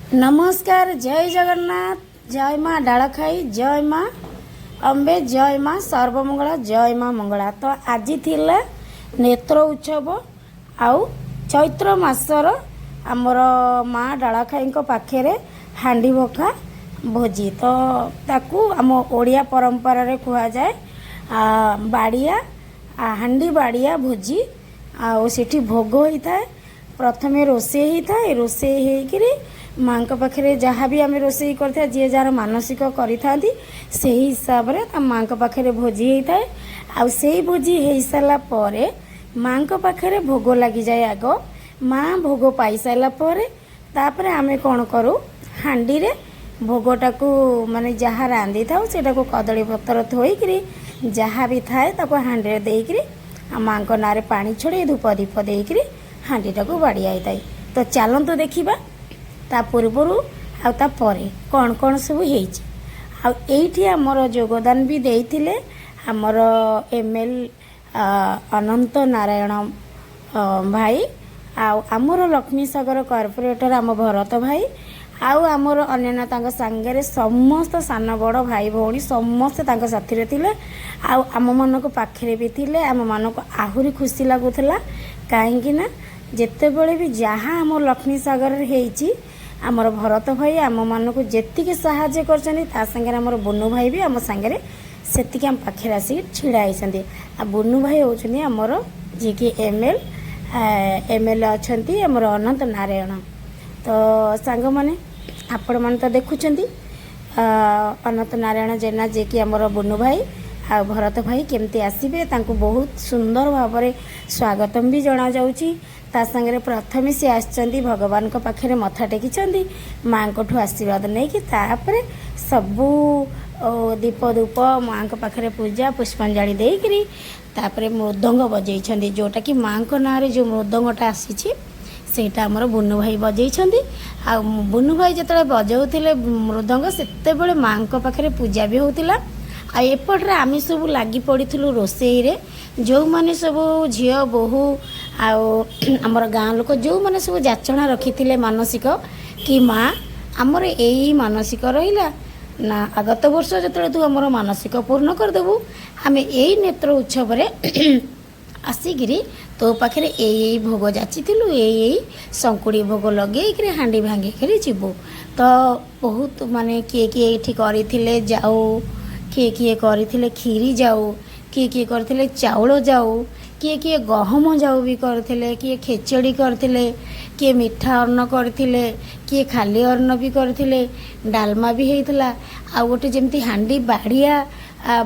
ନମସ୍କାର, ଜୟ ଜଗନ୍ନାଥ, ଜୟ ମା ଡାଳଖାଇ, ଜୟ ମା ଅମ୍ବେ, ଜୟ ମା ସର୍ବମଙ୍ଗଳା, ଜୟ ମା ମଙ୍ଗଳା। ତ ଆଜି ଥିଲା ନେତ୍ର ଉତ୍ସବ ଆଉ ଚୈତ୍ର ମାସର ଆମର ମା ଡାଳଖାଇଙ୍କ ପାଖରେ ହାଣ୍ଡି ଭଖା ଭୋଜି। ତ ତାକୁ ଆମ ଓଡ଼ିଆ ପରମ୍ପରାରେ କୁହାଯାଏ ବାଡ଼ିଆ ହାଣ୍ଡି ବାଡ଼ିଆ ଭୋଜି। ଆଉ ସେଠି ଭୋଗ ହେଇଥାଏ। ପ୍ରଥମେ ରୋଷେଇ ହେଇଥାଏ। ରୋଷେଇ ହେଇକିରି ମାଙ୍କ ପାଖରେ ଯାହା ବି ଆମେ ରୋଷେଇ କରିଥାଏ, ଯିଏ ଯାହାର ମାନସିକ କରିଥାନ୍ତି, ସେହି ହିସାବରେ ତା ମାଙ୍କ ପାଖରେ ଭୋଜି ହେଇଥାଏ। ଆଉ ସେଇ ଭୋଜି ହେଇସାରିଲା ପରେ ମାଙ୍କ ପାଖରେ ଭୋଗ ଲାଗିଯାଏ। ଆଗ ମା ଭୋଗ ପାଇସାରିଲା ପରେ ତାପରେ ଆମେ କ'ଣ କରୁ, ହାଣ୍ଡିରେ ଭୋଗଟାକୁ, ମାନେ ଯାହା ରାନ୍ଧିଥାଉ ସେଇଟାକୁ କଦଳୀ ପତ୍ର ଥୋଇକିରି, ଯାହା ବି ଥାଏ ତାକୁ ହାଣ୍ଡିରେ ଦେଇକିରି, ଆଉ ମାଙ୍କ ନାଁରେ ପାଣି ଛଡ଼େଇ, ଧୂପ ଦୀପ ଦେଇକିରି ହାଣ୍ଡିଟାକୁ ବାଡ଼ିଆ ହେଇଥାଏ। ତ ଚାଲନ୍ତୁ ଦେଖିବା ତା ପୂର୍ବରୁ ଆଉ ତା ପରେ କ'ଣ କ'ଣ ସବୁ ହେଇଛି। ଆଉ ଏଇଠି ଆମର ଯୋଗଦାନ ବି ଦେଇଥିଲେ ଆମର ଏମଏଲଏ ଅନନ୍ତ ନାରାୟଣ ଭାଇ, ଆଉ ଆମର ଲକ୍ଷ୍ମୀ ସାଗର କର୍ପୋରେଟର ଆମ ଭରତ ଭାଇ, ଆଉ ଆମର ଅନ୍ୟାନ୍ୟ ତାଙ୍କ ସାଙ୍ଗରେ ସମସ୍ତ ସାନ ବଡ଼ ଭାଇ ଭଉଣୀ ସମସ୍ତେ ତାଙ୍କ ସାଥିରେ ଥିଲେ। ଆଉ ଆମମାନଙ୍କ ପାଖରେ ବି ଥିଲେ। ଆମମାନଙ୍କୁ ଆହୁରି ଖୁସି ଲାଗୁଥିଲା, କାହିଁକି ନା ଯେତେବେଳେ ବି ଯାହା ଆମ ଲକ୍ଷ୍ମୀ ସାଗରରେ ହେଇଛି, ଆମର ଭରତ ଭାଇ ଆମମାନଙ୍କୁ ଯେତିକି ସାହାଯ୍ୟ କରିଛନ୍ତି, ତା ସାଙ୍ଗରେ ଆମର ବୁନୁ ଭାଇ ବି ଆମ ସାଙ୍ଗରେ ସେତିକି ଆମ ପାଖରେ ଆସିକି ଛିଡ଼ା ହେଇଛନ୍ତି। ଆଉ ବୁନୁ ଭାଇ ହେଉଛନ୍ତି ଆମର ଯିଏକି ଏମଏଲଏ ଅଛନ୍ତି ଆମର ଅନନ୍ତ ନାରାୟଣ। ତ ସାଙ୍ଗମାନେ, ଆପଣମାନେ ତ ଦେଖୁଛନ୍ତି ଅନନ୍ତ ନାରାୟଣ ଜେନା, ଯିଏକି ଆମର ବୁନୁ ଭାଇ ଆଉ ଭରତ ଭାଇ କେମିତି ଆସିବେ, ତାଙ୍କୁ ବହୁତ ସୁନ୍ଦର ଭାବରେ ସ୍ୱାଗତମ ବି ଜଣାଯାଉଛି। ତା ସାଙ୍ଗରେ ପ୍ରଥମେ ସେ ଆସିଛନ୍ତି, ଭଗବାନଙ୍କ ପାଖରେ ମଥା ଟେକିଛନ୍ତି, ମାଆଙ୍କଠୁ ଆଶୀର୍ବାଦ ନେଇକି ତାପରେ ସବୁ ଦୀପ ଧୂପ, ମାଆଙ୍କ ପାଖରେ ପୂଜା ପୁଷ୍ପାଞ୍ଜଳି ଦେଇକିରି ତାପରେ ମୃଦଙ୍ଗ ବଜେଇଛନ୍ତି। ଯେଉଁଟାକି ମାଆଙ୍କ ନାଁରେ ଯେଉଁ ମୃଦଙ୍ଗଟା ଆସିଛି, ସେଇଟା ଆମର ବୁନୁ ଭାଇ ବଜେଇଛନ୍ତି। ଆଉ ବୁନୁ ଭାଇ ଯେତେବେଳେ ବଜାଉଥିଲେ ମୃଦଙ୍ଗ, ସେତେବେଳେ ମାଆଙ୍କ ପାଖରେ ପୂଜା ବି ହେଉଥିଲା। ଆଉ ଏପଟରେ ଆମେ ସବୁ ଲାଗି ପଡ଼ିଥିଲୁ ରୋଷେଇରେ। ଯେଉଁମାନେ ସବୁ ଝିଅ ବୋହୂ ଆଉ ଆମର ଗାଁ ଲୋକ, ଯେଉଁମାନେ ସବୁ ଯାଚନା ରଖିଥିଲେ ମାନସିକ କି ମା ଆମର ଏଇ ମାନସିକ ରହିଲା ନା, ଆଗତ ବର୍ଷ ଯେତେବେଳେ ତୁ ଆମର ମାନସିକ ପୂର୍ଣ୍ଣ କରିଦେବୁ, ଆମେ ଏଇ ନେତ୍ର ଉତ୍ସବରେ ଆସିକିରି ତୋ ପାଖରେ ଏଇ ଏଇ ଭୋଗ ଯାଚିଥିଲୁ, ଏଇ ଏଇ ଶଙ୍କୁଡ଼ି ଭୋଗ ଲଗେଇକିରି ହାଣ୍ଡି ଭାଙ୍ଗିକିରି ଯିବୁ। ତ ବହୁତ ମାନେ କିଏ କିଏ ଏଇଠି କରିଥିଲେ ଯାଉ, କିଏ କିଏ କରିଥିଲେ କ୍ଷୀରି ଯାଉ, କିଏ କିଏ କରିଥିଲେ ଚାଉଳ ଯାଉ, କିଏ କିଏ ଗହମ ଯାଉ ବି କରିଥିଲେ, କିଏ ଖେଚଡ଼ି କରିଥିଲେ, କିଏ ମିଠା ଅନ୍ନ କରିଥିଲେ, କିଏ ଖାଲି ଅନ୍ନ ବି କରିଥିଲେ, ଡାଲମା ବି ହେଇଥିଲା। ଆଉ ଗୋଟେ ଯେମିତି ହାଣ୍ଡି ବାଡ଼ିଆ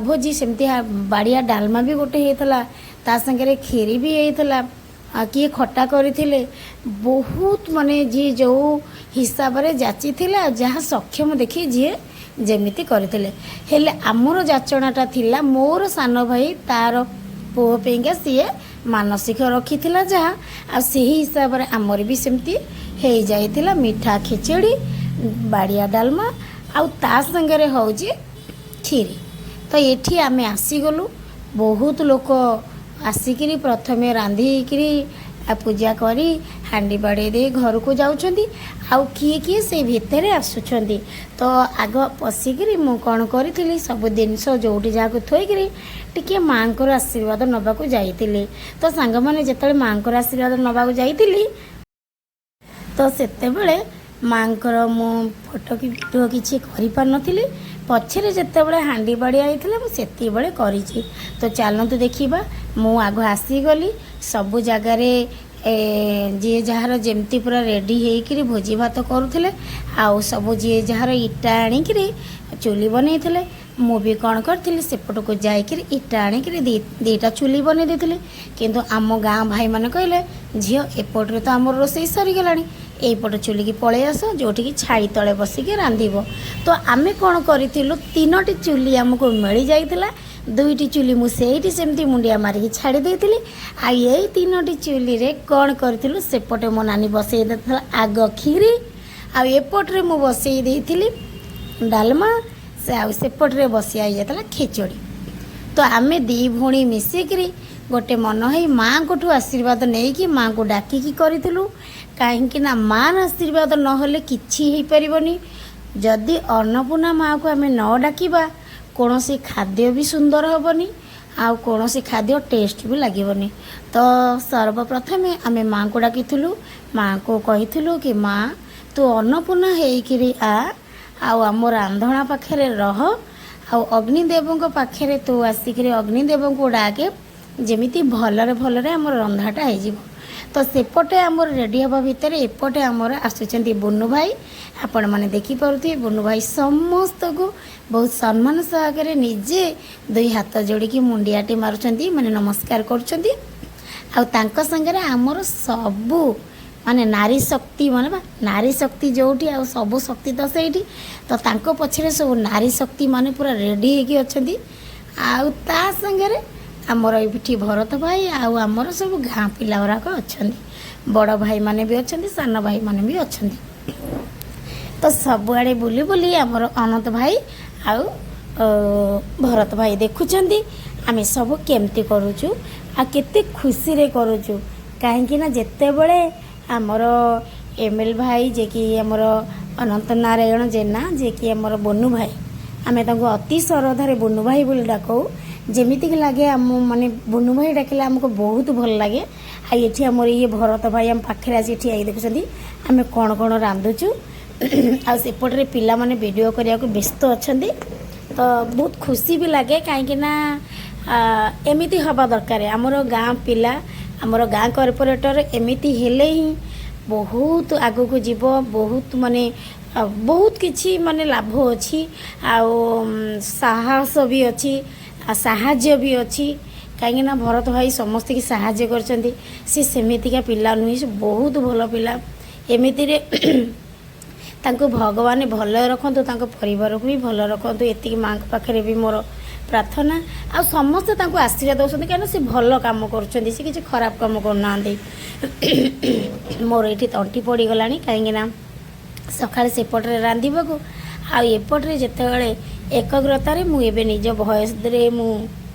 ଭୋଜି, ସେମିତି ବାଡ଼ିଆ ଡାଲମା ବି ଗୋଟେ ହେଇଥିଲା। ତା ସାଙ୍ଗରେ କ୍ଷୀରି ବି ହେଇଥିଲା ଆଉ କିଏ ଖଟା କରିଥିଲେ। ବହୁତ ମାନେ ଯିଏ ଯେଉଁ ହିସାବରେ ଯାଚିଥିଲେ ଆଉ ଯାହା ସକ୍ଷମ ଦେଖି ଯିଏ ଯେମିତି କରିଥିଲେ। ହେଲେ ଆମର ଯାଚନାଟା ଥିଲା, ମୋର ସାନ ଭାଇ ତାର ପୁଅ ପାଇଁକା ସିଏ ମାନସିକ ରଖିଥିଲା ଯାହା, ଆଉ ସେହି ହିସାବରେ ଆମର ବି ସେମିତି ହେଇଯାଇଥିଲା। ମିଠା ଖେଚେଡ଼ି, ବାଡ଼ିଆ ଡାଲମା ଆଉ ତା ସାଙ୍ଗରେ ହେଉଛି କ୍ଷୀରି। ତ ଏଠି ଆମେ ଆସିଗଲୁ। ବହୁତ ଲୋକ ଆସିକିରି ପ୍ରଥମେ ରାନ୍ଧିକିରି ଆଉ ପୂଜା କରି ହାଣ୍ଡି ବାଡ଼େଇ ଦେଇ ଘରକୁ ଯାଉଛନ୍ତି, ଆଉ କିଏ କିଏ ସେଇ ଭିତରେ ଆସୁଛନ୍ତି। ତ ଆଗ ପଶିକିରି ମୁଁ କ'ଣ କରିଥିଲି, ସବୁ ଜିନିଷ ଯେଉଁଠି ଯାହାକୁ ଥୋଇକିରି ଟିକିଏ ମାଆଙ୍କର ଆଶୀର୍ବାଦ ନେବାକୁ ଯାଇଥିଲି। ତ ସାଙ୍ଗମାନେ, ଯେତେବେଳେ ମାଆଙ୍କର ଆଶୀର୍ବାଦ ନେବାକୁ ଯାଇଥିଲି, ତ ସେତେବେଳେ ମାଆଙ୍କର ମୁଁ ଫଟୋ କି ଭିଡ଼ିଓ କିଛି କରିପାରିନଥିଲି। ପଛରେ ଯେତେବେଳେ ହାଣ୍ଡି ବାଡ଼ିଆ ହେଇଥିଲା, ମୁଁ ସେତିକିବେଳେ କରିଛି। ତ ଚାଲନ୍ତୁ ଦେଖିବା। ମୁଁ ଆଗ ଆସିଗଲି। ସବୁ ଜାଗାରେ ଯିଏ ଯାହାର ଯେମିତି ପୁରା ରେଡ଼ି ହେଇକିରି ଭୋଜି ଭାତ କରୁଥିଲେ, ଆଉ ସବୁ ଯିଏ ଯାହାର ଇଟା ଆଣିକିରି ଚୁଲି ବନେଇଥିଲେ। ମୁଁ ବି କ'ଣ କରିଥିଲି, ସେପଟକୁ ଯାଇକିରି ଇଟା ଆଣିକିରି ଦୁଇଟା ଚୁଲି ବନେଇ ଦେଇଥିଲି। କିନ୍ତୁ ଆମ ଗାଁ ଭାଇମାନେ କହିଲେ, "ଝିଅ, ଏପଟରେ ତ ଆମର ରୋଷେଇ ସରିଗଲାଣି, ଏଇପଟ ଚୁଲିକି ପଳେଇ ଆସ, ଯେଉଁଠିକି ଛାଇ ତଳେ ବସିକି ରାନ୍ଧିବ।" ତ ଆମେ କ'ଣ କରିଥିଲୁ, ତିନୋଟି ଚୁଲି ଆମକୁ ମିଳିଯାଇଥିଲା। ଦୁଇଟି ଚୁଲି ମୁଁ ସେଇଠି ସେମିତି ମୁଣ୍ଡିଆ ମାରିକି ଛାଡ଼ି ଦେଇଥିଲି। ଆଉ ଏଇ ତିନୋଟି ଚୁଲିରେ କ'ଣ କରିଥିଲୁ, ସେପଟେ ମୋ ନାନୀ ବସେଇ ଦେଇଥିଲା ଆଗ କ୍ଷୀରି, ଆଉ ଏପଟରେ ମୁଁ ବସେଇ ଦେଇଥିଲି ଡାଲମା, ସେ ଆଉ ସେପଟରେ ବସିଆ ହେଇଯାଇଥିଲା ଖେଚୁଡ଼ି। ତ ଆମେ ଦୁଇ ଭଉଣୀ ମିଶିକିରି ଗୋଟେ ମନ ହେଇ ମାଆଙ୍କଠୁ ଆଶୀର୍ବାଦ ନେଇକି ମାଆଙ୍କୁ ଡାକିକି କରିଥିଲୁ। କାହିଁକି ନା ମାଆର ଆଶୀର୍ବାଦ ନହେଲେ କିଛି ହେଇପାରିବନି। ଯଦି ଅନ୍ନପୂର୍ଣ୍ଣା ମାଆକୁ ଆମେ ନ ଡାକିବା, କୌଣସି ଖାଦ୍ୟ ବି ସୁନ୍ଦର ହେବନି ଆଉ କୌଣସି ଖାଦ୍ୟ ଟେଷ୍ଟ ବି ଲାଗିବନି। ତ ସର୍ବପ୍ରଥମେ ଆମେ ମାଆଙ୍କୁ ଡାକିଥିଲୁ। ମାଆଙ୍କୁ କହିଥିଲୁ କି ମା', ତୁ ଅନ୍ନପୂର୍ଣ୍ଣା ହେଇକିରି ଆ ଆଉ ଆମ ରାନ୍ଧଣା ପାଖରେ ରହ ଆଉ ଅଗ୍ନିଦେବଙ୍କ ପାଖରେ ତୁ ଆସିକିରି ଅଗ୍ନିଦେବଙ୍କୁ ଡାକେ, ଯେମିତି ଭଲରେ ଭଲରେ ଆମର ରନ୍ଧାଟା ହେଇଯିବ। ତ ସେପଟେ ଆମର ରେଡ଼ି ହେବା ଭିତରେ ଏପଟେ ଆମର ଆସୁଛନ୍ତି ବୁନୁ ଭାଇ। ଆପଣମାନେ ଦେଖିପାରୁଥିବେ, ବୁନୁ ଭାଇ ସମସ୍ତଙ୍କୁ ବହୁତ ସମ୍ମାନ ସହକାରେ ନିଜେ ଦୁଇ ହାତ ଯୋଡ଼ିକି ମୁଣ୍ଡିଆଟି ମାରୁଛନ୍ତି, ମାନେ ନମସ୍କାର କରୁଛନ୍ତି। ଆଉ ତାଙ୍କ ସାଙ୍ଗରେ ଆମର ସବୁ ମାନେ ନାରୀ ଶକ୍ତି, ମାନେ ବା ନାରୀ ଶକ୍ତି ଯେଉଁଠି ଆଉ ସବୁ ଶକ୍ତି ତ ସେଇଠି। ତ ତାଙ୍କ ପଛରେ ସବୁ ନାରୀ ଶକ୍ତି ମାନେ ପୁରା ରେଡ଼ି ହେଇକି ଅଛନ୍ତି। ଆଉ ତା ସାଙ୍ଗରେ ଆମର ଏଇଠି ଭରତ ଭାଇ ଆଉ ଆମର ସବୁ ଗାଁ ପିଲା ଗୁଡ଼ାକ ଅଛନ୍ତି। ବଡ଼ ଭାଇମାନେ ବି ଅଛନ୍ତି, ସାନ ଭାଇମାନେ ବି ଅଛନ୍ତି। ତ ସବୁଆଡ଼େ ବୁଲି ବୁଲି ଆମର ଅନନ୍ତ ଭାଇ ଆଉ ଭରତ ଭାଇ ଦେଖୁଛନ୍ତି ଆମେ ସବୁ କେମିତି କରୁଛୁ ଆଉ କେତେ ଖୁସିରେ କରୁଛୁ। କାହିଁକି ନା ଯେତେବେଳେ ଆମର ଏମ୍ ଏଲ୍ ଭାଇ, ଯିଏକି ଆମର ଅନନ୍ତ ନାରାୟଣ ଜେନା, ଯିଏକି ଆମର ବନୁ ଭାଇ, ଆମେ ତାଙ୍କୁ ଅତି ଶ୍ରଦ୍ଧାରେ ବୁନୁ ଭାଇ ବୋଲି ଡାକଉ। ଯେମିତିକି ଲାଗେ ଆମ ମାନେ ବୁନୁ ଭାଇ ଡାକିଲେ ଆମକୁ ବହୁତ ଭଲ ଲାଗେ। ଆଉ ଏଠି ଆମର ଇଏ ଭରତ ଭାଇ ଆମ ପାଖରେ ଆସି ଠିଆ ହେଇ ଦେଖୁଛନ୍ତି ଆମେ କ'ଣ କ'ଣ ରାନ୍ଧୁଛୁ। ଆଉ ସେପଟରେ ପିଲାମାନେ ଭିଡ଼ିଓ କରିବାକୁ ବ୍ୟସ୍ତ ଅଛନ୍ତି। ତ ବହୁତ ଖୁସି ବି ଲାଗେ, କାହିଁକି ନା ଏମିତି ହେବା ଦରକାର। ଆମର ଗାଁ ପିଲା, ଆମର ଗାଁ କର୍ପୋରେଟର ଏମିତି ହେଲେ ହିଁ ବହୁତ ଆଗକୁ ଯିବ। ବହୁତ ମାନେ ବହୁତ କିଛି ମାନେ ଲାଭ ଅଛି ଆଉ ସାହସ ବି ଅଛି ଆଉ ସାହାଯ୍ୟ ବି ଅଛି। କାହିଁକି ନା ଭରତ ଭାଇ ସମସ୍ତଙ୍କୁ ସାହାଯ୍ୟ କରିଛନ୍ତି। ସେ ସେମିତିକା ପିଲା ନୁହେଁ, ସେ ବହୁତ ଭଲ ପିଲା। ଏମିତିରେ ତାଙ୍କୁ ଭଗବାନ ଭଲ ରଖନ୍ତୁ, ତାଙ୍କ ପରିବାରକୁ ବି ଭଲ ରଖନ୍ତୁ, ଏତିକି ମାଆଙ୍କ ପାଖରେ ବି ମୋର ପ୍ରାର୍ଥନା। ଆଉ ସମସ୍ତେ ତାଙ୍କୁ ଆଶୀର୍ବାଦ ଦେଉଛନ୍ତି, କାହିଁକିନା ସେ ଭଲ କାମ କରୁଛନ୍ତି, ସେ କିଛି ଖରାପ କାମ କରୁନାହାନ୍ତି। ମୋର ଏଇଠି ତଣ୍ଟି ପଡ଼ିଗଲାଣି, କାହିଁକିନା ସକାଳେ ସେପଟରେ ରାନ୍ଧିବାକୁ ଆଉ ଏପଟରେ ଯେତେବେଳେ ଏକାଗ୍ରତାରେ ମୁଁ ଏବେ ନିଜ ଭଏସ୍ରେ ମୁଁ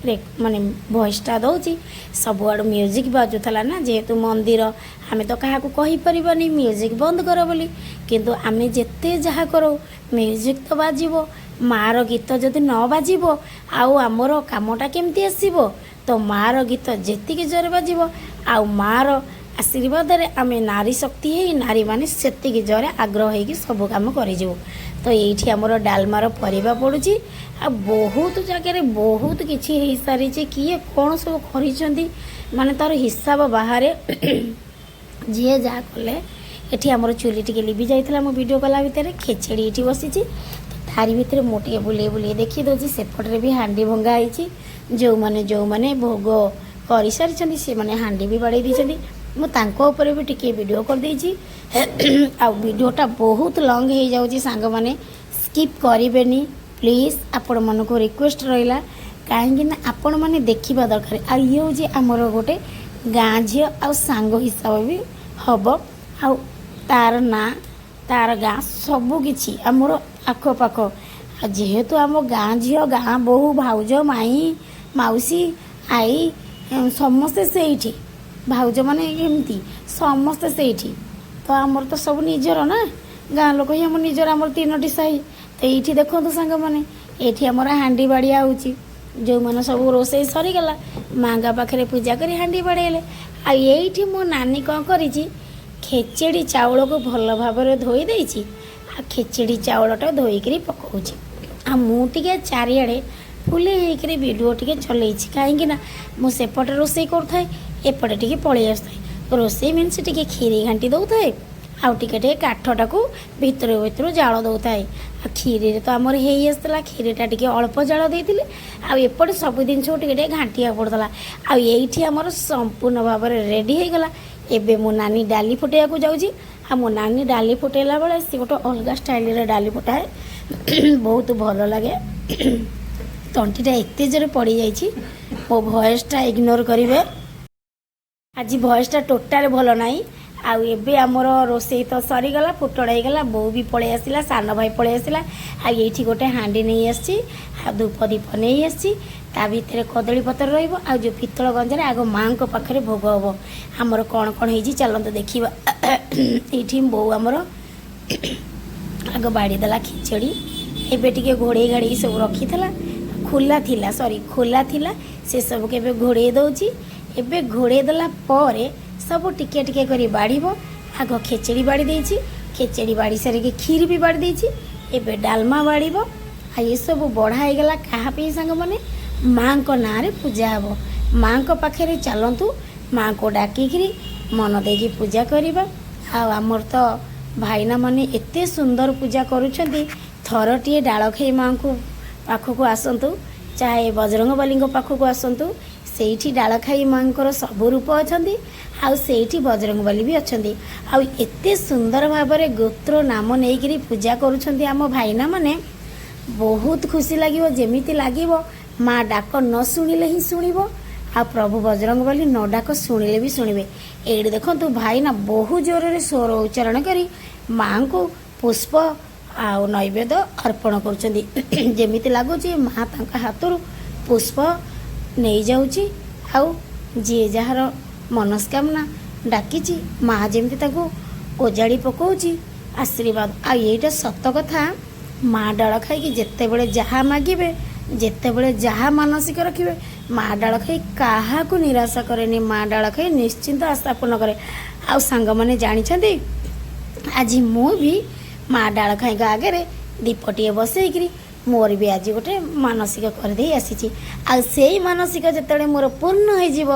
ମାନେ ଭଏସ୍ଟା ଦେଉଛି, ସବୁଆଡ଼ୁ ମ୍ୟୁଜିକ୍ ବାଜୁଥିଲା ନା। ଯେହେତୁ ମନ୍ଦିର, ଆମେ ତ କାହାକୁ କହିପାରିବାନି ମ୍ୟୁଜିକ୍ ବନ୍ଦ କର ବୋଲି। କିନ୍ତୁ ଆମେ ଯେତେ ଯାହା କରୁ, ମ୍ୟୁଜିକ୍ ତ ବାଜିବ। ମାଆର ଗୀତ ଯଦି ନ ବାଜିବ, ଆଉ ଆମର କାମଟା କେମିତି ଆସିବ? ତ ମାଆର ଗୀତ ଯେତିକି ଜୋରେ ବାଜିବ ଆଉ ମାଆର ଆଶୀର୍ବାଦରେ ଆମେ ନାରୀ ଶକ୍ତି ହେଇ ନାରୀମାନେ ସେତିକି ଜୋରେ ଆଗ୍ରହ ହେଇକି ସବୁ କାମ କରିଯିବୁ। ତ ଏଇଠି ଆମର ଡାଲମାର ପରିବା ପଡ଼ୁଛି ଆଉ ବହୁତ ଜାଗାରେ ବହୁତ କିଛି ହେଇସାରିଛି। କିଏ କ'ଣ ସବୁ କରିଛନ୍ତି, ମାନେ ତା'ର ହିସାବ ବାହାରେ, ଯିଏ ଯାହା କଲେ। ଏଠି ଆମର ଚୁଲି ଟିକେ ଲିଭି ଯାଇଥିଲା ମୁଁ ଭିଡ଼ିଓ କଲା ଭିତରେ। ଖେଚେଡ଼ି ଏଇଠି ବସିଛି, ତ ତାରି ଭିତରେ ମୁଁ ଟିକେ ବୁଲେଇ ବୁଲେଇ ଦେଖି ଦେଉଛି। ସେପଟରେ ବି ହାଣ୍ଡି ଭଙ୍ଗା ହେଇଛି। ଯେଉଁମାନେ ଯେଉଁମାନେ ଭୋଗ କରିସାରିଛନ୍ତି, ସେମାନେ ହାଣ୍ଡି ବି ବାଡ଼େଇ ଦେଇଛନ୍ତି। ମୁଁ ତାଙ୍କ ଉପରେ ବି ଟିକେ ଭିଡ଼ିଓ କରିଦେଇଛି। ଆଉ ଭିଡ଼ିଓଟା ବହୁତ ଲଙ୍ଗ୍ ହେଇଯାଉଛି, ସାଙ୍ଗମାନେ ସ୍କିପ୍ କରିବେନି ପ୍ଲିଜ୍, ଆପଣମାନଙ୍କୁ ରିକ୍ୱେଷ୍ଟ ରହିଲା। କାହିଁକି ନା ଆପଣମାନେ ଦେଖିବା ଦରକାର। ଆଉ ଇଏ ହେଉଛି ଆମର ଗୋଟେ ଗାଁ ଝିଅ ଆଉ ସାଙ୍ଗ ହିସାବ ବି ହେବ। ଆଉ ତାର ନାଁ, ତାର ଗାଁ, ସବୁ କିଛି ଆମର ଆଖପାଖ। ଆଉ ଯେହେତୁ ଆମ ଗାଁ ଝିଅ, ଗାଁ ବୋହୂ, ଭାଉଜ, ମାଇଁ, ମାଉସୀ, ଆଈ ସମସ୍ତେ ସେଇଠି, ଭାଉଜମାନେ ଏମିତି ସମସ୍ତେ ସେଇଠି। ତ ଆମର ତ ସବୁ ନିଜର ନା, ଗାଁ ଲୋକ ହିଁ ଆମ ନିଜର। ଆମର ତିନୋଟି ସାହି। ତ ଏଇଠି ଦେଖନ୍ତୁ ସାଙ୍ଗମାନେ, ଏଇଠି ଆମର ହାଣ୍ଡି ବାଡ଼ିଆ ହେଉଛି। ଯେଉଁମାନେ ସବୁ ରୋଷେଇ ସରିଗଲା, ମାଙ୍କ ପାଖରେ ପୂଜା କରି ହାଣ୍ଡି ବାଡ଼େଇଲେ। ଆଉ ଏଇଠି ମୋ ନାନୀ କ'ଣ କରିଛି? ଖେଚେଡ଼ି ଚାଉଳକୁ ଭଲ ଭାବରେ ଧୋଇ ଦେଇଛି ଆଉ ଖେଚେଡ଼ି ଚାଉଳଟା ଧୋଇକିରି ପକାଉଛି। ଆଉ ମୁଁ ଟିକେ ଚାରିଆଡ଼େ ଫୁଲେଇ ହେଇକିରି ଭିଡ଼ିଓ ଟିକେ ଚଲେଇଛି, କାହିଁକି ନା ମୁଁ ସେପଟେ ରୋଷେଇ କରୁଥାଏ, ଏପଟେ ଟିକେ ପଳେଇ ଆସୁଥାଏ। ରୋଷେଇ ମିନ୍ସ ଟିକେ କ୍ଷୀରି ଘାଣ୍ଟି ଦେଉଥାଏ ଆଉ ଟିକେ ଟିକେ କାଠଟାକୁ ଭିତରୁ ଭିତରୁ ଜାଳ ଦେଉଥାଏ। ଆଉ କ୍ଷୀରିରେ ତ ଆମର ହେଇ ଆସିଥିଲା, କ୍ଷୀରିଟା ଟିକେ ଅଳ୍ପ ଜାଳ ଦେଇଥିଲି ଆଉ ଏପଟେ ସବୁ ଜିନିଷକୁ ଟିକେ ଟିକେ ଘାଣ୍ଟିବାକୁ ପଡ଼ୁଥିଲା। ଆଉ ଏଇଠି ଆମର ସମ୍ପୂର୍ଣ୍ଣ ଭାବରେ ରେଡ଼ି ହେଇଗଲା। ଏବେ ମୋ ନାନୀ ଡାଲି ଫୁଟେଇବାକୁ ଯାଉଛି। ଆଉ ମୋ ନାନୀ ଡାଲି ଫୁଟେଇଲା ବେଳେ ସେ ଗୋଟେ ଅଲଗା ଷ୍ଟାଇଲରେ ଡାଲି ଫୁଟାଏ, ବହୁତ ଭଲ ଲାଗେ। ତଣ୍ଟିଟା ଏତେ ଜୋରେ ପଡ଼ିଯାଇଛି, ମୋ ଭଏସ୍ଟା ଇଗ୍ନୋର କରିବେ। ଆଜି ଭଏସ୍ଟା ଟୋଟାଲ ଭଲ ନାହିଁ। ଆଉ ଏବେ ଆମର ରୋଷେଇ ତ ସରିଗଲା, ପୋଟଳ ହେଇଗଲା, ବୋଉ ବି ପଳେଇ ଆସିଲା, ସାନ ଭାଇ ପଳେଇ ଆସିଲା। ଆଉ ଏଇଠି ଗୋଟେ ହାଣ୍ଡି ନେଇ ଆସିଛି ଆଉ ଧୂପ ଦୀପ ନେଇ ଆସିଛି। ତା ଭିତରେ କଦଳୀ ପତ୍ର ରହିବ ଆଉ ଯେଉଁ ପିତ୍ତଳ ଗଞ୍ଜାରେ ଆଗ ମାଆଙ୍କ ପାଖରେ ଭୋଗ ହେବ। ଆମର କ'ଣ କ'ଣ ହେଇଛି ଚାଲନ୍ତୁ ଦେଖିବା। ଏଇଠି ବୋଉ ଆମର ଆଗ ବାଢ଼ି ଦେଲା ଖିଚଡ଼ି। ଏବେ ଟିକେ ଘୋଡ଼େଇ ଘାଡ଼େଇକି ସବୁ ରଖିଥିଲା, ଖୋଲା ଥିଲା, ସରି ଖୋଲା ଥିଲା, ସେସବୁକୁ ଏବେ ଘୋଡ଼େଇ ଦେଉଛି। ଏବେ ଘୋଡ଼େଇ ଦେଲା ପରେ ସବୁ ଟିକେ ଟିକେ କରି ବାଢ଼ିବ। ଆଗ ଖେଚେଡ଼ି ବାଢ଼ି ଦେଇଛି, ଖେଚେଡ଼ି ବାଢ଼ି ସାରିକି କ୍ଷୀରି ବି ବାଢ଼ି ଦେଇଛି, ଏବେ ଡାଲମା ବାଢ଼ିବ। ଆଉ ଏସବୁ ବଢ଼ା ହେଇଗଲା କାହା ପାଇଁ ସାଙ୍ଗମାନେ? ମାଆଙ୍କ ନାଁରେ ପୂଜା ହେବ ମାଆଙ୍କ ପାଖରେ। ଚାଲନ୍ତୁ ମାଆଙ୍କୁ ଡାକିକିରି ମନ ଦେଇକି ପୂଜା କରିବା। ଆଉ ଆମର ତ ଭାଇନାମାନେ ଏତେ ସୁନ୍ଦର ପୂଜା କରୁଛନ୍ତି। ଥରଟିଏ ଡାଳଖାଇ ମାଆଙ୍କୁ ପାଖକୁ ଆସନ୍ତୁ, ଚାହେ ବଜରଙ୍ଗବାଲିଙ୍କ ପାଖକୁ ଆସନ୍ତୁ, ସେଇଠି ଡାଳଖାଇ ମାଆଙ୍କର ସବୁ ରୂପ ଅଛନ୍ତି ଆଉ ସେଇଠି ବଜରଙ୍ଗବାଲି ବି ଅଛନ୍ତି। ଆଉ ଏତେ ସୁନ୍ଦର ଭାବରେ ଗୋତ୍ର ନାମ ନେଇକିରି ପୂଜା କରୁଛନ୍ତି ଆମ ଭାଇନାମାନେ, ବହୁତ ଖୁସି ଲାଗିବ। ଯେମିତି ଲାଗିବ ମା ଡାକ ନ ଶୁଣିଲେ ହିଁ ଶୁଣିବ ଆଉ ପ୍ରଭୁ ବଜରଙ୍ଗବାଲି ନ ଡାକ ଶୁଣିଲେ ବି ଶୁଣିବେ। ଏଇଠି ଦେଖନ୍ତୁ ଭାଇନା ବହୁ ଜୋରରେ ସ୍ୱର ଉଚ୍ଚାରଣ କରି ମାଆଙ୍କୁ ପୁଷ୍ପ ଆଉ ନୈବେଦ୍ୟ ଅର୍ପଣ କରୁଛନ୍ତି। ଯେମିତି ଲାଗୁଛି ମା ତାଙ୍କ ହାତରୁ ପୁଷ୍ପ ନେଇଯାଉଛି ଆଉ ଯିଏ ଯାହାର ମନସ୍କାମନା ଡାକିଛି ମା ଯେମିତି ତାକୁ ଓଜାଡ଼ି ପକାଉଛି ଆଶୀର୍ବାଦ। ଆଉ ଏଇଟା ସତ କଥା, ମା ଡାଳ ଖାଇକି ଯେତେବେଳେ ଯାହା ମାଗିବେ, ଯେତେବେଳେ ଯାହା ମାନସିକ ରଖିବେ, ମା ଡାଳ ଖାଇ କାହାକୁ ନିରାଶା କରେନି। ମା ଡାଳ ଖାଇ ନିଶ୍ଚିନ୍ତ ଆଶା ପୂର୍ଣ୍ଣ କରେ। ଆଉ ସାଙ୍ଗମାନେ ଜାଣିଛନ୍ତି, ଆଜି ମୁଁ ବି ମା ଡାଳ ଖାଇଙ୍କ ଆଗରେ ଦୀପଟିଏ ବସେଇକିରି ମୋର ବି ଆଜି ଗୋଟେ ମାନସିକ କରିଦେଇ ଆସିଛି। ଆଉ ସେଇ ମାନସିକ ଯେତେବେଳେ ମୋର ପୂର୍ଣ୍ଣ ହେଇଯିବ,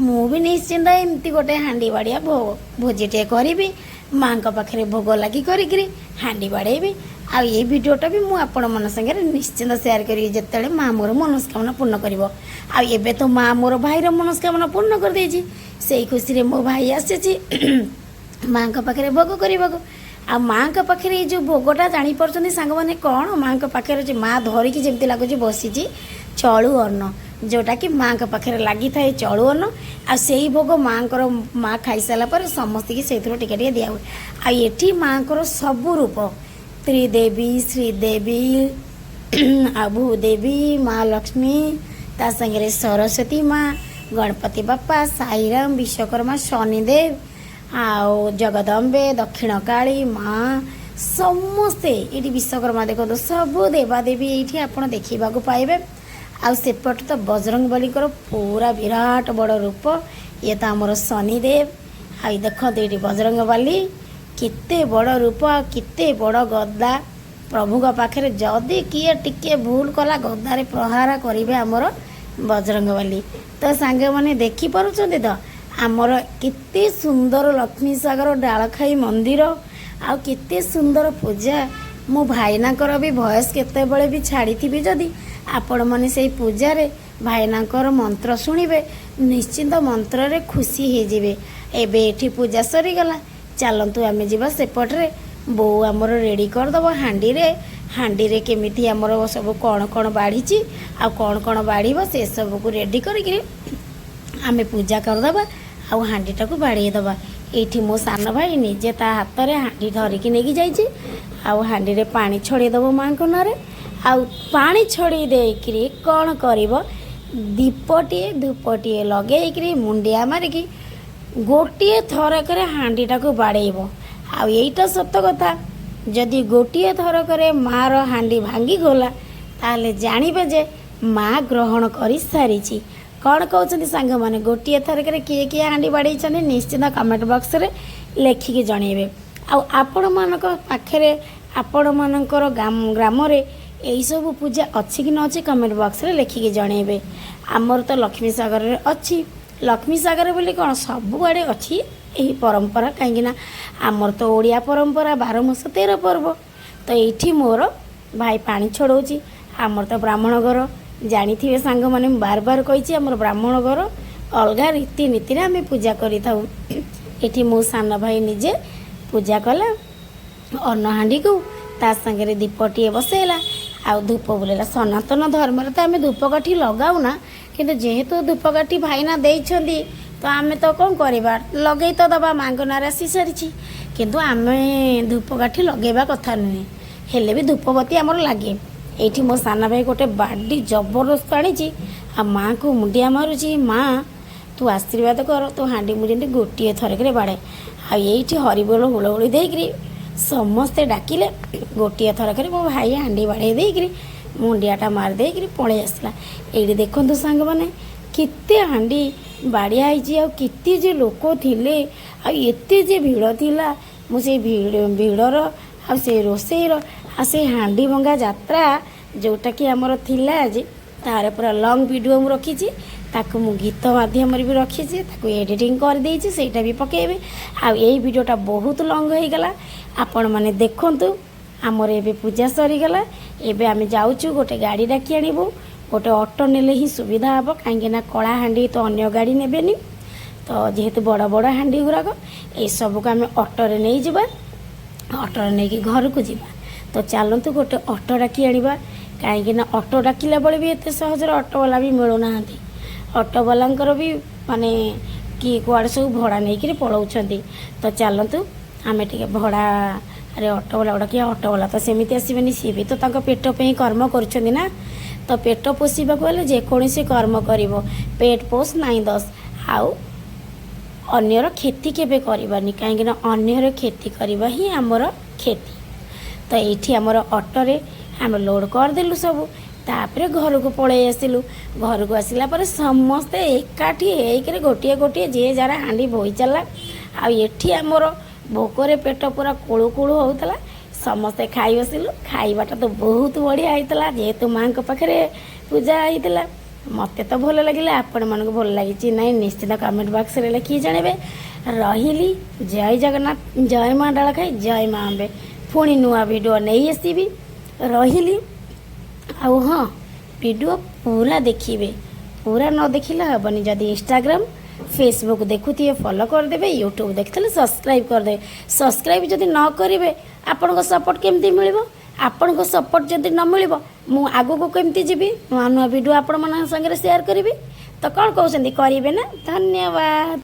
ମୁଁ ବି ନିଶ୍ଚିନ୍ତ ଏମିତି ଗୋଟେ ହାଣ୍ଡି ବାଡ଼ିଆ ଭୋଜିଟିଏ କରିବି, ମାଆଙ୍କ ପାଖରେ ଭୋଗ ଲାଗି କରିକିରି ହାଣ୍ଡି ବାଡ଼େଇବି। ଆଉ ଏଇ ଭିଡ଼ିଓଟା ବି ମୁଁ ଆପଣମାନଙ୍କ ସାଙ୍ଗରେ ନିଶ୍ଚିନ୍ତ ସେୟାର କରିବି ଯେତେବେଳେ ମା ମୋର ମନସ୍କାମନା ପୂର୍ଣ୍ଣ କରିବ। ଆଉ ଏବେ ତ ମା ମୋର ଭାଇର ମନସ୍କାମନା ପୂର୍ଣ୍ଣ କରିଦେଇଛି, ସେଇ ଖୁସିରେ ମୋ ଭାଇ ଆସିଛି ମାଆଙ୍କ ପାଖରେ ଭୋଗ କରିବାକୁ। ଆଉ ମାଆଙ୍କ ପାଖରେ ଏଇ ଯେଉଁ ଭୋଗଟା ଜାଣିପାରୁଛନ୍ତି ସାଙ୍ଗମାନେ କ'ଣ ମାଆଙ୍କ ପାଖରେ ଅଛି? ମା ଧରିକି ଯେମିତି ଲାଗୁଛି ବସିଛି ଚଳୁ ଅନ୍ନ, ଯେଉଁଟାକି ମାଆଙ୍କ ପାଖରେ ଲାଗିଥାଏ ଚଳୁ ଅନ୍ନ। ଆଉ ସେଇ ଭୋଗ ମାଆଙ୍କର, ମା ଖାଇସାରିଲା ପରେ ସମସ୍ତଙ୍କୁ ସେଇଥିରୁ ଟିକେ ଟିକେ ଦିଆହୁଏ। ଆଉ ଏଠି ମାଆଙ୍କର ସବୁ ରୂପ, ତ୍ରିଦେବୀ, ଶ୍ରୀଦେବୀ ଆଉ ଭୂଦେବୀ, ମା ଲକ୍ଷ୍ମୀ, ତା ସାଙ୍ଗରେ ସରସ୍ୱତୀ ମା, ଗଣପତି ବାପା, ସାଇରାମ, ବିଶ୍ୱକର୍ମା, ଶନିଦେବ ଆଉ ଜଗଦମ୍ବେ, ଦକ୍ଷିଣ କାଳୀ ମା, ସମସ୍ତେ ଏଇଠି। ବିଶ୍ୱକର୍ମା ଦେଖନ୍ତୁ, ସବୁ ଦେବାଦେବୀ ଏଇଠି ଆପଣ ଦେଖିବାକୁ ପାଇବେ। ଆଉ ସେପଟେ ତ ବଜରଙ୍ଗବଲୀଙ୍କର ପୁରା ବିରାଟ ବଡ଼ ରୂପ। ଇଏ ତ ଆମର ଶନିଦେବ। ଆଉ ଦେଖନ୍ତୁ ଏଇଠି ବଜରଙ୍ଗବାଲି କେତେ ବଡ଼ ରୂପ ଆଉ କେତେ ବଡ଼ ଗଦା। ପ୍ରଭୁଙ୍କ ପାଖରେ ଯଦି କିଏ ଟିକେ ଭୁଲ କଲା, ଗଦାରେ ପ୍ରହାର କରିବେ ଆମର ବଜରଙ୍ଗବାଲି। ତ ସାଙ୍ଗମାନେ ଦେଖିପାରୁଛନ୍ତି ତ ଆମର କେତେ ସୁନ୍ଦର ଲକ୍ଷ୍ମୀ ସାଗର ଡାଳଖାଇ ମନ୍ଦିର ଆଉ କେତେ ସୁନ୍ଦର ପୂଜା। ମୁଁ ଭାଇନାଙ୍କର ବି ଭଏସ୍ କେତେବେଳେ ବି ଛାଡ଼ିଥିବି, ଯଦି ଆପଣମାନେ ସେଇ ପୂଜାରେ ଭାଇନାଙ୍କର ମନ୍ତ୍ର ଶୁଣିବେ, ନିଶ୍ଚିନ୍ତ ମନ୍ତ୍ରରେ ଖୁସି ହେଇଯିବେ। ଏବେ ଏଠି ପୂଜା ସରିଗଲା, ଚାଲନ୍ତୁ ଆମେ ଯିବା ସେପଟରେ। ବୋଉ ଆମର ରେଡ଼ି କରିଦେବ ହାଣ୍ଡିରେ, ହାଣ୍ଡିରେ କେମିତି ଆମର ସବୁ କ'ଣ କ'ଣ ବାଢ଼ିଛି ଆଉ କ'ଣ କ'ଣ ବାଢ଼ିବ, ସେସବୁକୁ ରେଡ଼ି କରିକିରି ଆମେ ପୂଜା କରିଦେବା ଆଉ ହାଣ୍ଡିଟାକୁ ବାଢ଼େଇ ଦେବା। ଏଇଠି ମୋ ସାନ ଭାଇ ନିଜେ ତା ହାତରେ ହାଣ୍ଡି ଧରିକି ନେଇକି ଯାଇଛି ଆଉ ହାଣ୍ଡିରେ ପାଣି ଛଡ଼େଇ ଦେବ ମାଆଙ୍କ ନାଁରେ। ଆଉ ପାଣି ଛଡ଼େଇ ଦେଇକିରି କ'ଣ କରିବ? ଦୀପଟିଏ ଧୂପଟିଏ ଲଗେଇକିରି ମୁଣ୍ଡିଆ ମାରିକି ଗୋଟିଏ ଥରକରେ ହାଣ୍ଡିଟାକୁ ବାଡ଼େଇବ। ଆଉ ଏଇଟା ସତ କଥା, ଯଦି ଗୋଟିଏ ଥରକରେ ମାଆର ହାଣ୍ଡି ଭାଙ୍ଗିଗଲା, ତାହେଲେ ଜାଣିବେ ଯେ ମା ଗ୍ରହଣ କରିସାରିଛି। କ'ଣ କହୁଛନ୍ତି ସାଙ୍ଗମାନେ? ଗୋଟିଏ ଥରକରେ କିଏ କିଏ ହାଣ୍ଡି ବାଡ଼େଇଛନ୍ତି, ନିଶ୍ଚିନ୍ତ କମେଣ୍ଟ ବକ୍ସରେ ଲେଖିକି ଜଣେଇବେ। ଆଉ ଆପଣମାନଙ୍କ ପାଖରେ, ଆପଣମାନଙ୍କର ଗ୍ରାମରେ ଏଇସବୁ ପୂଜା ଅଛି କି ନ ଅଛି, କମେଣ୍ଟ ବକ୍ସରେ ଲେଖିକି ଜଣେଇବେ। ଆମର ତ ଲକ୍ଷ୍ମୀ ସାଗରରେ ଅଛି। ଲକ୍ଷ୍ମୀ ସାଗର ବୋଲି କ'ଣ, ସବୁଆଡ଼େ ଅଛି ଏହି ପରମ୍ପରା, କାହିଁକିନା ଆମର ତ ଓଡ଼ିଆ ପରମ୍ପରା 12 ମାସ 13 ପର୍ବ। ତ ଏଇଠି ମୋର ଭାଇ ପାଣି ଛଡ଼ଉଛି। ଆମର ତ ବ୍ରାହ୍ମଣ ଘର, ଜାଣିଥିବେ ସାଙ୍ଗମାନେ, ମୁଁ ବାର ବାର କହିଛି, ଆମର ବ୍ରାହ୍ମଣ ଘର ଅଲଗା ରୀତିନୀତିରେ ଆମେ ପୂଜା କରିଥାଉ। ଏଠି ମୋ ସାନ ଭାଇ ନିଜେ ପୂଜା କଲା ଅନ୍ନହାଣ୍ଡିକୁ, ତା ସାଙ୍ଗରେ ଦୀପଟିଏ ବସେଇଲା ଆଉ ଧୂପ ବୁଲେଇଲା। ସନାତନ ଧର୍ମରେ ତ ଆମେ ଧୂପକାଠି ଲଗାଉନା, କିନ୍ତୁ ଯେହେତୁ ଧୂପକାଠି ଭାଇନା ଦେଇଛନ୍ତି, ତ ଆମେ ତ କ'ଣ କରିବା, ଲଗେଇ ତ ଦେବା, ମାଙ୍କ ନାଁରେ ଆସି ସାରିଛି। କିନ୍ତୁ ଆମେ ଧୂପକାଠି ଲଗେଇବା କଥା ନୁହେଁ, ହେଲେ ବି ଧୂପବତୀ ଆମର ଲାଗେ। ଏଇଠି ମୋ ସାନ ଭାଇ ଗୋଟେ ବାଡ଼ି ଜବରଦସ୍ତ ଆଣିଛି ଆଉ ମାଆଙ୍କୁ ମୁଣ୍ଡିଆ ମାରୁଛି, ମା ତୁ ଆଶୀର୍ବାଦ କର, ତୁ ହାଣ୍ଡି ମୁଁ ଯେମିତି ଗୋଟିଏ ଥରକରେ ବାଡ଼େ। ଆଉ ଏଇଠି ହରିବୋଲ ହୁଳହୁଳି ଦେଇକିରି ସମସ୍ତେ ଡାକିଲେ, ଗୋଟିଏ ଥରକରେ ମୋ ଭାଇ ହାଣ୍ଡି ବାଡ଼େଇ ଦେଇକିରି ମୁଣ୍ଡିଆଟା ମାରି ଦେଇକିରି ପଳେଇ ଆସିଲା। ଏଇଠି ଦେଖନ୍ତୁ ସାଙ୍ଗମାନେ, କେତେ ହାଣ୍ଡି ବାଡ଼ିଆ ହେଇଛି ଆଉ କେତେ ଯେ ଲୋକ ଥିଲେ ଆଉ ଏତେ ଯେ ଭିଡ଼ ଥିଲା। ମୁଁ ସେଇ ଭିଡ଼ର ଆଉ ସେଇ ରୋଷେଇର ଆଉ ସେଇ ହାଣ୍ଡି ଭଙ୍ଗା ଯାତ୍ରା ଯେଉଁଟାକି ଆମର ଥିଲା ଆଜି, ତାର ପୁରା ଲଙ୍ଗ୍ ଭିଡ଼ିଓ ମୁଁ ରଖିଛି। ତାକୁ ମୁଁ ଗୀତ ମାଧ୍ୟମରେ ବି ରଖିଛି, ତାକୁ ଏଡ଼ିଟିଂ କରିଦେଇଛି, ସେଇଟା ବି ପକାଇବି। ଆଉ ଏଇ ଭିଡ଼ିଓଟା ବହୁତ ଲଙ୍ଗ୍ ହେଇଗଲା, ଆପଣମାନେ ଦେଖନ୍ତୁ। ଆମର ଏବେ ପୂଜା ସରିଗଲା। ଏବେ ଆମେ ଯାଉଛୁ ଗୋଟେ ଗାଡ଼ି ଡାକି ଆଣିବୁ। ଗୋଟେ ଅଟୋ ନେଲେ ହିଁ ସୁବିଧା ହେବ, କାହିଁକିନା କଳାହାଣ୍ଡି ତ ଅନ୍ୟ ଗାଡ଼ି ନେବେନି। ତ ଯେହେତୁ ବଡ଼ ବଡ଼ ହାଣ୍ଡି ଗୁଡ଼ାକ, ଏସବୁକୁ ଆମେ ଅଟୋରେ ନେଇଯିବା, ଅଟୋରେ ନେଇକି ଘରକୁ ଯିବା। ତ ଚାଲନ୍ତୁ ଗୋଟେ ଅଟୋ ଡାକି ଆଣିବା, କାହିଁକିନା ଅଟୋ ଡାକିଲା ବେଳେ ବି ଏତେ ସହଜରେ ଅଟୋବାଲା ବି ମିଳୁନାହାନ୍ତି। ଅଟୋବାଲାଙ୍କର ବି ମାନେ କିଏ କୁଆଡ଼େ ସବୁ ଭଡ଼ା ନେଇକିରି ପଳାଉଛନ୍ତି। ତ ଚାଲନ୍ତୁ ଆମେ ଟିକେ ଭଡ଼ାରେ ଅଟୋବାଲା ଡାକିବା। ଅଟୋବାଲା ତ ସେମିତି ଆସିବେନି, ସିଏ ବି ତ ତାଙ୍କ ପେଟ ପାଇଁ କର୍ମ କରୁଛନ୍ତି ନା। ତ ପେଟ ପୋଷିବାକୁ ହେଲେ ଯେକୌଣସି କର୍ମ କରିବ, ପେଟ ପୋଷ ନାଇଁ ଦୋଷ। ଆଉ ଅନ୍ୟର କ୍ଷତି କେବେ କରିବାନି, କାହିଁକିନା ଅନ୍ୟର କ୍ଷତି କରିବା ହିଁ ଆମର କ୍ଷତି। ତ ଏଇଠି ଆମର ଅଟୋରେ ଆମେ ଲୋଡ଼ କରିଦେଲୁ ସବୁ, ତାପରେ ଘରକୁ ପଳେଇ ଆସିଲୁ। ଘରକୁ ଆସିଲା ପରେ ସମସ୍ତେ ଏକାଠି ହେଇକିରି ଗୋଟିଏ ଗୋଟିଏ ଯିଏ ଯାହାର ହାଣ୍ଡି ବୋହି ଚାଲିଲା। ଆଉ ଏଠି ଆମର ଭୋକରେ ପେଟ ପୁରା କୁଳୁ କୁଳୁ ହେଉଥିଲା। ସମସ୍ତେ ଖାଇ ବସିଲୁ। ଖାଇବାଟା ତ ବହୁତ ବଢ଼ିଆ ହେଇଥିଲା, ଯେହେତୁ ମାଆଙ୍କ ପାଖରେ ପୂଜା ହେଇଥିଲା। ମୋତେ ତ ଭଲ ଲାଗିଲା, ଆପଣମାନଙ୍କୁ ଭଲ ଲାଗିଛି ନାଇଁ ନିଶ୍ଚିତ କମେଣ୍ଟ ବକ୍ସରେ ଲେଖିକି ଜଣାଇବେ। ରହିଲି, ଜୟ ଜଗନ୍ନାଥ, ଜୟ ମା ଡାଳଖାଇ, ଜୟ ମା ଅମ୍ବେ। ପୁଣି ନୂଆ ଭିଡ଼ିଓ ନେଇ ଆସିବି। ରହିଲି। ଆଉ ହଁ, ଭିଡ଼ିଓ ପୁରା ଦେଖିବେ, ପୁରା ନ ଦେଖିଲେ ହେବନି। ଯଦି ଇନଷ୍ଟାଗ୍ରାମ ଫେସବୁକ୍ ଦେଖୁଥିବେ ଫଲୋ କରିଦେବେ, ୟୁଟ୍ୟୁବ୍ ଦେଖିଥିଲେ ସବସ୍କ୍ରାଇବ୍ କରିଦେବେ। ସବସ୍କ୍ରାଇବ୍ ଯଦି ନ କରିବେ, ଆପଣଙ୍କ ସପୋର୍ଟ କେମିତି ମିଳିବ? ଆପଣଙ୍କ ସପୋର୍ଟ ଯଦି ନ ମିଳିବ, ମୁଁ ଆଗକୁ କେମିତି ଯିବି, ନୂଆ ନୂଆ ଭିଡ଼ିଓ ଆପଣମାନଙ୍କ ସାଙ୍ଗରେ ସେୟାର କରିବି? ତ କ'ଣ କହୁଛନ୍ତି, କରିବେ ନା? ଧନ୍ୟବାଦ।